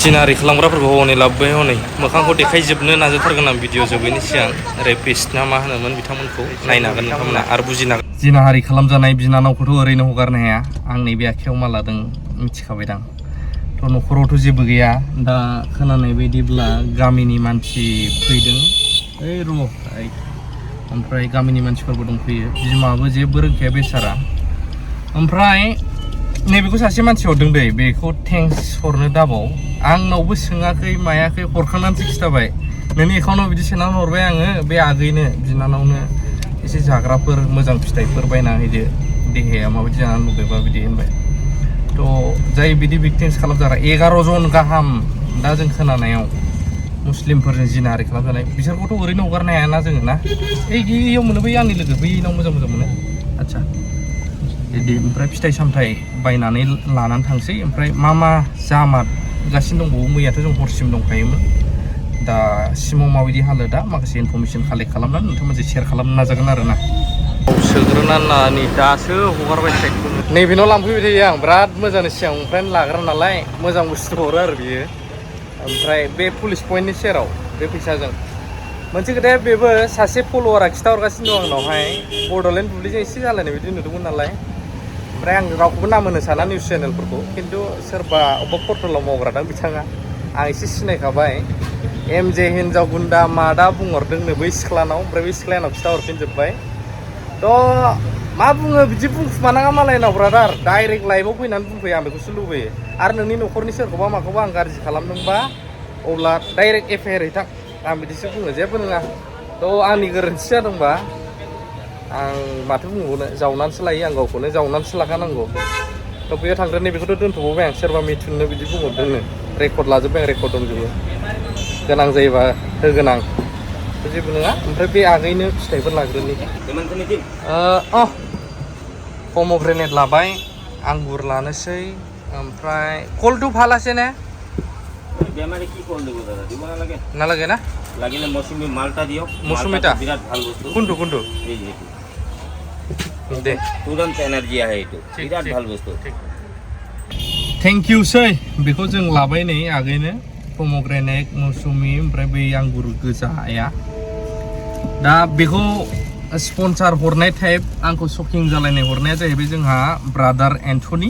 जिनाहारि खालामग्राफोरखौ हनै लाबोबाय हनै मोखांखौ देखायजोबनो नाजाथारगोन आं भिडिअ जोबैनि सिगां रेपिस्ट ना मा होनोमोन बिथांमोनखौ नायनो हागोन नोंथांमोना आरो बुजिनो हागोन। जिनाहारि खालामजानाय बिनानावखौथ' ओरैनो हगारनो हाया आं नैबे आखायाव मा लादों मिथिखाबाय दां। थ' न'खरावथ' जेबो गैया दा खोनानाय बायदिब्ला गामिनि मानसि फैदों ओइ र' ओमफ्राय गामिनि मानसिफोरबो दंफैयो बिमाबो जेबो रोंखाया बेसारा। ओमफ्राय नैबेखौ सासे मानसि हरदों दै बेखौ थेंक्स हरनो दाबाव आंनावबो सोङाखै मायाखै हरखांनानैसो खिथाबाय नोंनि एकाउन्टाव बिदि सोनानै हरबाय आङो बे आगैनो बिनानावनो एसे जाग्राफोर मोजां फिथाइफोर बायना होदो देहाया माबायदि जानानै लुबैबा बिदि होनबाय। थ' जाय बिदि थेंक्स खालामजाग्रा 11 जन गाहाम दा जों खोनानायाव मुस्लिमफोरजों जिनाहारि खालामजानाय बिसोरखौथ' ओरैनो हगारनो हायाना जोङो ना। इयाव मोनो बै आंनि लोगो बैनाव मोजां मोजां मोनो आदसा बिदि ओमफ्राय फिथाइ सामथाइ बायनानै लानानै थांसै ओमफ्राय मा जामारगासिनो दंबावो मैयाथ' जों हरसिम दंखायोमोन दा सिमाव माबायदि हालोदा माखासे इनफरमेसन कालेक्ट खालामनानै नोंथांमोनजों शेयार खालामनो नाजागोन आरो ना। सोग्रोनानै दासो हगारबाय साइडखौ नैबेनाव लांफैबाय थायो आं बिराद मोजांनि सिगांनिफ्रायनो लाग्रा नालाय मोजां बुस्थु हरो आरो बियो। ओमफ्राय बे पुलिस पइन्टनि सेराव बे फैसाजों मोनसे खोथाया बेबो सासे फल'वारा खिथाहरगासिनो दं आंनावहाय बड'लेण्ड बुब्लिजों एसे जालायनाय बिदि नुदोंमोन नालाय ओमफ्राय आं रावखौबो नाम होनो साना निउस चेनेलफोरखौ खिन्थु सोरबा अबेबा पर्टेलाव मावग्रा दां बिथाङा आं एसे सिनायखाबाय एमजे हिन्जाव गुन्दा मादा बुंहरदोंनो बै सिख्लानाव ओमफ्राय बै सिख्लानाव खिथाहरफिनजोब्बाय। थ' मा बुङो बिदि बुंखुमानाङा मालायनाव ब्रादार डाइरेक्ट लाइभआव फैनानै बुंफैयो आं बेखौसो लुबैयो आरो नोंनि न'खरनि सोरखौबा माखौबा आं गाज्रि खालामदोंबा अब्ला डाइरेक्ट एफआइआर हैथां आं बिदिसो बुङो जेबो नङा। थ' आंनि गोरोन्थि जादोंबा आं माथो बुंबावनो जावनानैसो लायो आं गावखौनो जावनानैसो लाखानांगौ। थ' बेयाव थांग्रोनि बेखौथ' दोनथ'बावबाय आं सोरबा मिथुननो बिदि बुंहरदोंनो रेकर्ड लाजोब्बाय आं रेकर्ड दंजोबो गोनां जायोबा होगोन आं जेबो नङा। ओमफ्राय बे आगैनो फिथाइफोर लाग्रोनि पम'ग्रेनेट लाबाय आंगुर लानोसै ओमफ्राय कलটো ভাল আছে নে বেমারে কি কল দেব দাদা দিব নালাগে না লাগিলে মৌসুমী মালটা দিও মৌসুমীটা বিরাট ভালো বস্তু কোনটো এই যে দে तुरंत एनार्जी आहे इथे बिराट भाल बसतो थेंक इउ सै बेखौ जों लाबाय नै आगैनो पम'ग्रेनेट मौसुमि ओमफ्राय बै आंगुर गोजाया दा बेखौ स्पन्सार हरनाय टाइप आंखौ शकिं जालायनाय हरनाया जाहैबाय जोंहा ब्रादार एन्थनी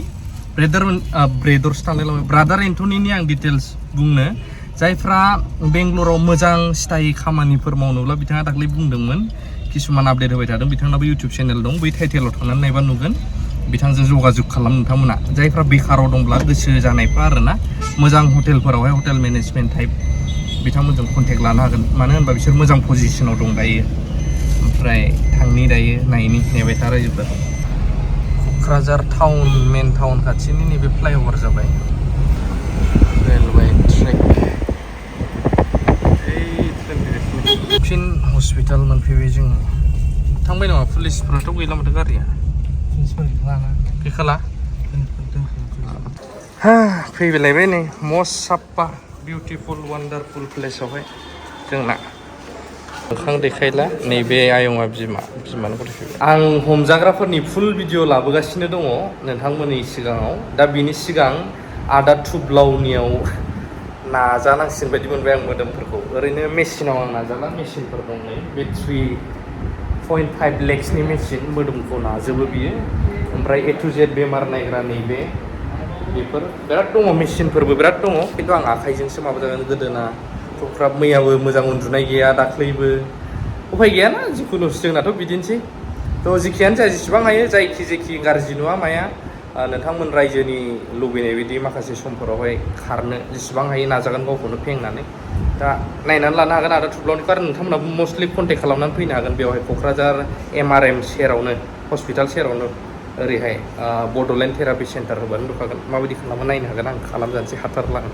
ब्रादार एन्थनीनि आं डिटेल्स बुंनो जायफ्रा बेंगलराव मोजां स्टाइ खामानिफोर मावनोब्ला बिथाङा दाख्लै बुंदोंमोन किसुमान आपडेट होबाय थादों बिथांनाबो इउटिउब चेनेल दं बै टाइटेलाव थांनानै नायबा नुगोन बिथांजों जगाजग खालाम नोंथांमोना जायफ्रा बेकाराव दंब्ला गोसो जानायफ्रा आरोना मोजां हटेलफोरावहाय हटेल मेनेजमेन्ट टाइप बिथांमोनजों कन्टेक्ट लानो हागोन मानो होनबा बिसोर मोजां पजिसनाव दं दायो ओमफ्राय थांनि दायो नायनि नेबाय था रायजोफोर क'क्राझार टाउन मेन टाउन खाथिनि नैबे फ्लाइअभार जाबाय रेलवे ट्रेक फिन हस्पिटाल मोनफैबाय जोङो थांबाय नामा पुलिसफोराथ' गैला माथो गारिया गैखाला फैलायबाय नै मस्ट साफा बिउटिफुल वान्डारफुल प्लेसआवहाय जोंना मोखां देखायला नैबे आयंआ बिमानो फैबाय आं हमजाग्राफोरनि फुल भिडिअ लाबोगासिनो दङ नोंथांमोननि सिगाङाव दा बिनि सिगां आदा थुब्लावनियाव नाजानांसिगोन बायदि मोनबाय आं मोदोमफोरखौ ओरैनो मेसिनाव आं नाजाला मेसिनफोर दं नै बे 3.5 लेक्सनि मेसिन मोदोमखौ नाजोबो बियो ओमफ्राय ए टु जेड बेमार नायग्रा नैबे बेफोर बिराद दङ मेसिनफोरबो बिराद दङ खिन्थु आं आखाइजोंसो माबा जागोन गोदोना थ'फ्रा मैयाबो मोजां उन्दुनाय गैया दाख्लैबो उफाय गैयाना जिखुनु जोंनाथ' बिदिनोसै थ' जेखियानो जाया जेसेबां हायो जायखि गाज्रि नुवा माया नोंथांमोन रायजोनि लुबैनाय बायदि माखासे समफोरावहाय खारनो जेसेबां हायो नाजागोन गावखौनो फेंनानै दा नायनानै लानो हागोन आरो थुब्लावनिखौ आरो नोंथांमोनाबो मस्टलि कन्टेक्ट खालामनानै फैनो हागोन बेवहाय क'क्राझार MRM सेरावनो हस्पिटाल सेरावनो ओरैहाय बड'लेण्ड थेरापि सेन्टार होबानो नुखागोन माबायदि खालामो नायनो हागोन आं खालामजानोसै हाथारला आं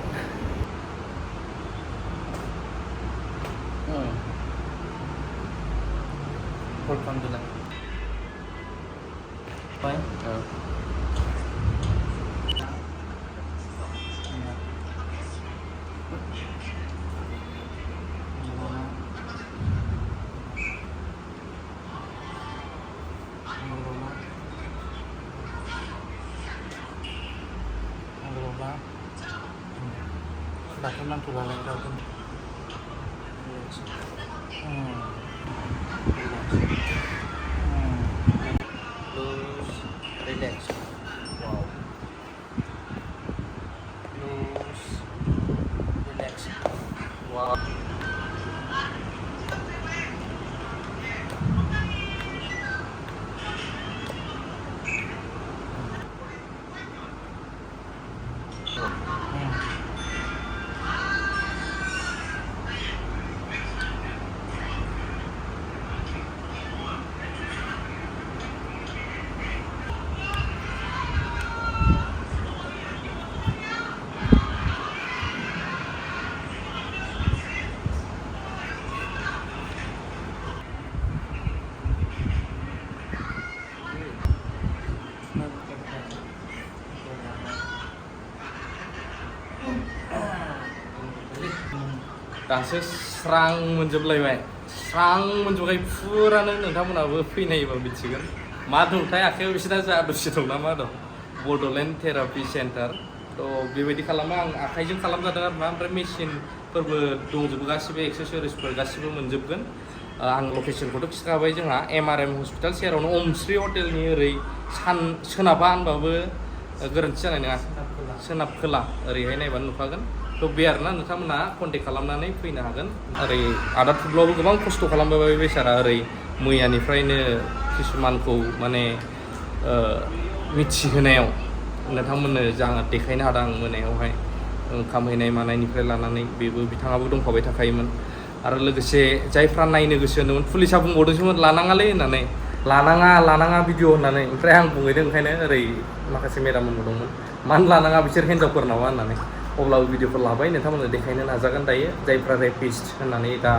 दाथ' नांथ'लालाय रावबो Loose, relax. Wow. Loose, relax. Wow. दासो स्रां मोनजोबलायबाय स्रां मोनजोबबाय फुरानो नोंथांमोनाबो फैनायबा मिथिगोन मा दंथाय आखायाव बिसिना जादुसि दं ना मा दं बड'लेण्ड थेरापि सेन्टार थ' बेबायदि खालामो आं आखाइजों खालामजादों आरो ना ओमफ्राय मेसिनफोरबो दंजोबो गासिबो एक्सेसरिसफोर गासिबो मोनजोबगोन आं लकेसनखौथ' खिन्थाखाबाय जोंहा MRM हस्पिटाल सेरावनो अमश्री हटेलनि ओरै सोनाबहा होनबाबो गोरोन्थि जानाय नङा सोनाब खोला ओरैहाय नायबानो नुखागोन थ' बे आरोना नोंथांमोना कन्टेक्ट खालामनानै फैनो हागोन ओरै आदा थुब्लाबो गोबां खस्थ' खालामबाय बेसारा ओरै मैयानिफ्रायनो किसुमानखौ माने मिथिहोनायाव नोंथांमोननो जा देखायनो हादों आं मोनायावहाय ओंखाम हैनाय मानायनिफ्राय लानानै बेबो बिथाङाबो दंफाबाय थाखायोमोन आरो लोगोसे जायफ्रा नायनो गोसो होदोंमोन पुलिसा बुंबावदोंसोमोन लानाङालै होननानै लानाङा भिडिअ होननानै ओमफ्राय आं बुंहैदों ओंखायनो ओरै माखासे मेदाममोनबो दंमोन मानो लानाङा बिसोर हिन्जावफोर नामा होननानै अब्लाबो भिडिअफोर लाबाय नोंथांमोननो देखायनो नाजागोन दायो जायफ्रा रेपिस्ट होननानै दा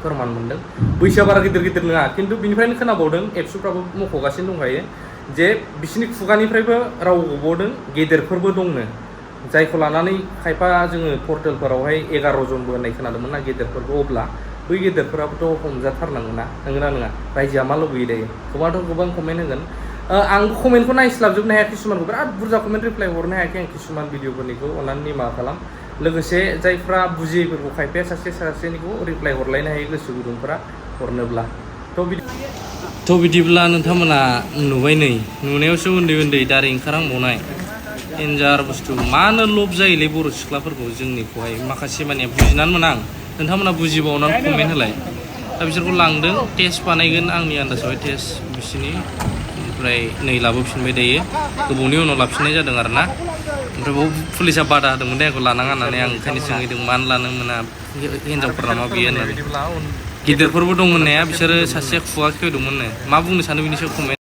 फोरमान मोनदों बैसोआ बारा गिदिर नङा खिन्थु बिनिफ्रायनो खोनाबावदों एबसुफ्राबो मख'गासिनो दंखायो जे बिसिनि खुगानिफ्रायबो राव गबावदों गेदेरफोरबो दंनो जायखौ लानानै खायफा जोङो पर्टेलफोरावहाय 11 जनबो होननाय खोनादोंमोन ना गेदेरफोरखौ अब्ला बै गेदेरफोराबोथ' हमजाथारनांगौ ना नंगौना नङा रायजोआ मा लुबैयो दायो गोबां कमेन्ट होगोन आं कमेन्टखौ नायस्लाबजोबनो हाया किसुमानखौ बिराद बुरजा कमेन्ट रिप्लाय हरनो हायाखै आं किसुमान भिडिअफोरनिखौ अननानै निमाहा खालाम लोगोसे जायफ्रा बुजियैफोरखौ खायफाया सासेनिखौ रिप्लाय हरलायनो हायो गोसो गुदुंफोरा हरनोब्ला थ' बिदिब्ला नोंथांमोना नुबाय नै नुनायावसो उन्दै दारि ओंखारहांबावनाय डेन्जार बुस्थु मानो लब जायोलै बर' सिख्लाफोरखौ जोंनिखौहाय माखासे माने बुजिनानै मोना आं नोंथांमोना बुजिबावनानै कमेन्ट होलाय दा बिसोरखौ लांदों टेस्ट बानायगोन आंनि आन्दाजावहाय टेस्ट बिसिनि ओमफ्राय नै लाबोफिनबाय दायो गोबावनि उनाव लाफिननाय जादों आरो ना ओमफ्राय बाव पुलिसा बादा होदोंमोन दे आंखौ लानाङा होननानै आं ओंखायनो सोंहैदों मानो लानो मोना हिन्जावफोर नामा बियो होननानै गिदिरफोरबो दं होननाया बिसोरो सासेया खुगा खेवदोंमोननो मा बुंनो सानो बिनि सायाव कमेन्ट